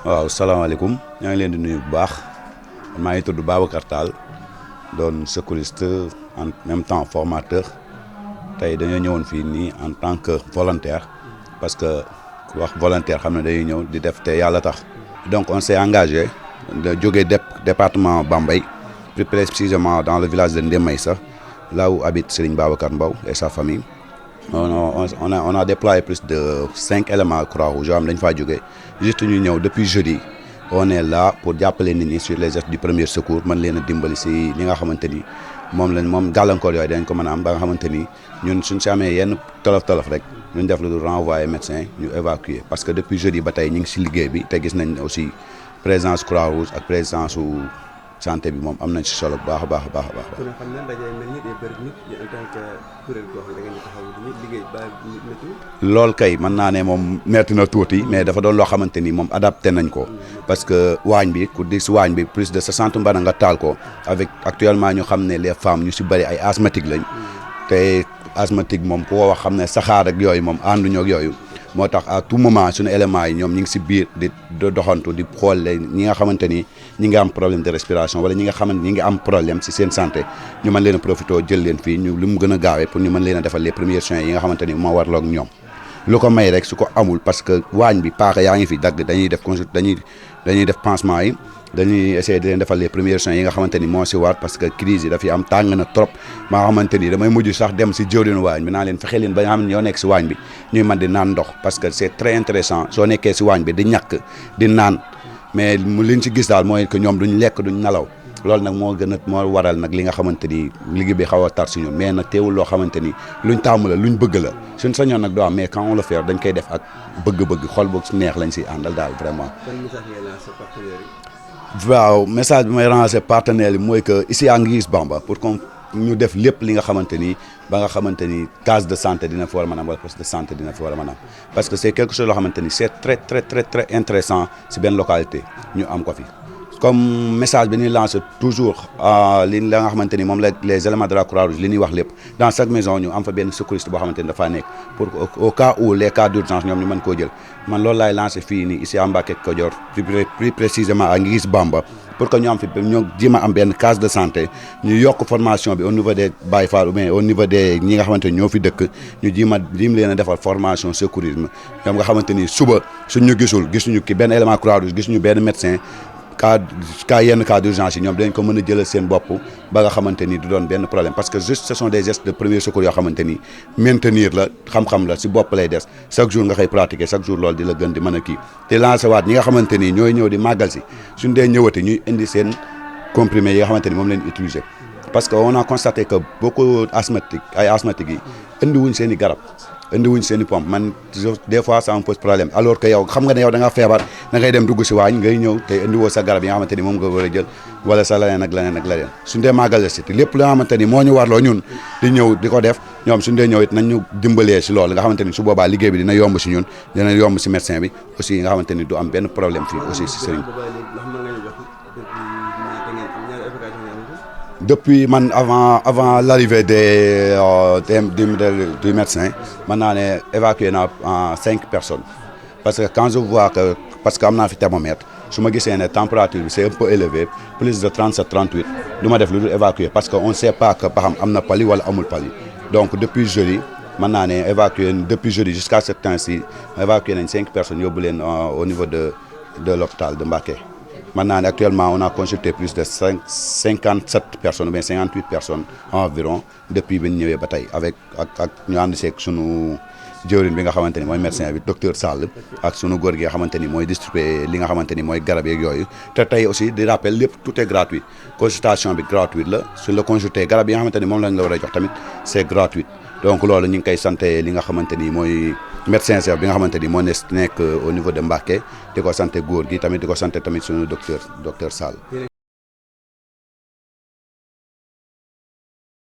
waaw salaamaaleykum ñaa ngi leen di nuyu bu baax maa ngi tudd Babacar Tall doon secouriste en même temps formateur tey dañoo ñëwoon fii nii en tant que volontaire parce que ku wax volontaire xam ne dañuy ñëw di def te yàlla tax donc on s'est engagé de jógee département Bambey plus précisément dans le village de Ndémaysa là où habite Serigne Babacar Mbow et sa famille. On a déployé plus de 5 éléments Croix-Rouge yoo xam dañ faa jógee juste ñu ñëw depuis jeudi on est là pour jàppale nit ñi sur les gestes du premier secours mën leen a dimbali si li nga xamante ni moom gàllankoor yooyu dañ ko mën a am ba nga xamante ni ñun suñ si amee yenn tolof rek ñun def lu dul renvoyer médecin ñu évacuer parce que depuis jeudi ba tey ñu ngi si liggéey bi te gis nañ aussi présence Croix-Rouge ak présence su santé bi moom am nañ si solo bu baax a baax a baax a baax. kon xam ne ndaje mel ni day bëri nit ñi en tant que kuréel goo xam ne da ngeen di taxaw di liggéey ba métti. loolu kay mën naa ne moom metti na tuuti mais dafa doon loo xamante ni moom adapté nañ ko parce que waañ bi ku di si waañ bi plus de 60 mbana nga taal ko avec actuellement ñu xam ne les femmes ñu si bëri ay asthmatiques lañ te asthmatique moom ku ko wax xam ne saxaar ak yooyu moom ànduñoo ak yooyu. moo tax à tout moment suñu éléments yi ñoom ñi ngi si biir di doxantu di xool ñi nga xamante ni ñi ngi am problème de respiration wala ñi nga xamante ñi ngi am problème si seen santé ñu mën leen a profité jël leen fii ñu li mu gën a gaawee pour ñu mën leen a defal les premiers soins yi nga xamante ni moo warloog ñoom lu ko may rek su ko amul parce que waañ bi paaka yaa ngi fi dagg dañuy def pansement yi dañuy essayer di leen defal les premiers soins yi nga xamante ni moo si war parce que crise yi dafay am tàng na trop maa xamante ni damay mujj sax dem si jëwriñu waañ bi naa leen fexe leen ba nga xam ne ñoo nekk si waañ bi ñuy mën di naan ndox parce que c'est très intéressant soo nekkee si waañ bi di ñàkk di naan mais liñ si gis daal mooy que ñoom duñ lekk duñ nalaw loolu nag moo waral nag li nga xamante ni liggéey bi xaw a tar si ñun mais nag teewul loo xamante ni luñ taamu la luñ bëgg la suñ sañoon nag doo am mais quand on le fait dañ koy def ak bëgg-bëgg xol boog neex lañ si àndal daal vraiment. waaw message bi may lancer partenaires yi mooy que ici à Nguiss Bamba pour qu'on ñu def lépp li nga xamante ni ba nga xamante ni case de santé dina fi war a mën a am wala poste de santé dina fi war a mën a am parce que c'est quelque chose loo xamante ni c'est très très très très intéressant si benn localité ñu am ko fi comme message bi ñuy lancer toujours li la nga xamante ni moom la les éléments de la Croix-Rouge li ñuy wax lépp dans chaque maison ñu am fa benn secouriste boo xamante ni dafaa nekk pour au cas où les cas d'urgence ñoom ñu mën koo jël man loolu laay lancer fii nii ici à Mbacké Kadior plus précisément à Nguiss Bamba pour que ñu am fi ñoo jima am benn case de santé ñu yokk formation bi au niveau des Baye Fall ou bien au niveau des ñi nga xamante ni ñoo fi dëkk ñu jim leen a defal formation secourisme ñoom nga xamante ni suba suñ ñu gisuñu ki benn élément Croix-Rouge gisuñu benn médecin yenn cas d'urgence yi ñoom dañ ko mën a jëlal seen bopp ba nga xamante ni du doon benn problème parce que juste ce sont des gestes de premier secours yoo xamante ni maintenir la xam-xam la si bopp lay des chaque jour nga koy pratiquer chaque jour loolu di la gën di mën a kii te lancer waat ñi nga xamante ni ñooy ñëw di màggal si suñ dee ñëwati ñuy indi seen comprimés yi nga xamante ni moom leen utiliser parce que on a constaté que beaucoup asthmatiques yi indi wuñ seen i garab indi wuñ seen i pompe man des fois ça me pose problème alors que yow xam nga ne yow da nga feebar da ngay dem dugg si waañ ngay ñëw te indi woo sa garab yi nga xamante ni moom nga war a jël wala sa leneen ak leneen suñ dee màggal si te lépp li nga xamante ni moo ñu warloo ñun di ñëw di ko def ñoom suñ dee ñëw it nañ ñu dimbalee si loolu nga xamante ni su boobaa liggéey bi dina yomb si ñun dina yomb si médecin bi aussi nga xamante ni du am benn problème fii aussi si sëriñ depuis man avant l'arrivée du médecin mën naa ne évacué naa 5 personnes parce que quand je vois que parce que am naa fi thermomètre su ma gisee ne température bi c'est un peu élevé plus de 37 38 du ma def lu dul évacuer parce que on sait pas que ba xam am na pali wala amul pali donc depuis jeudi mën naa ne évacué depuis jeudi jusqu'à ce temps-ci évacué nañ 5 personnes yóbbu leen au niveau de l'hôpital de Mbacké. Maintenant, actuellement, on a consulté plus de 57 personnes ou bien 58 personnes environ depuis bi ñu ñëwee ba tey avec ak ñu ànd seeg sunu jëwriñ bi nga xamante ni mooy médecin bi docteur Sall ak sunu góor gi nga xamante ni mooy distribuer li nga xamante ni mooy garab yeeg yooyu te tey aussi di rappel lépp tout est gratuit consultation bi gratuite la su la consulter garab yi nga xamante ni moom lañ la war a jox tamit c'est gratuit donc loolu ñu ngi koy santé li nga xamante ni mooy médecin chef bi nga xamante ni moo nekk au niveau de Mbacké di ko santé góor gi tamit di ko santé tamit sunu docteur Sall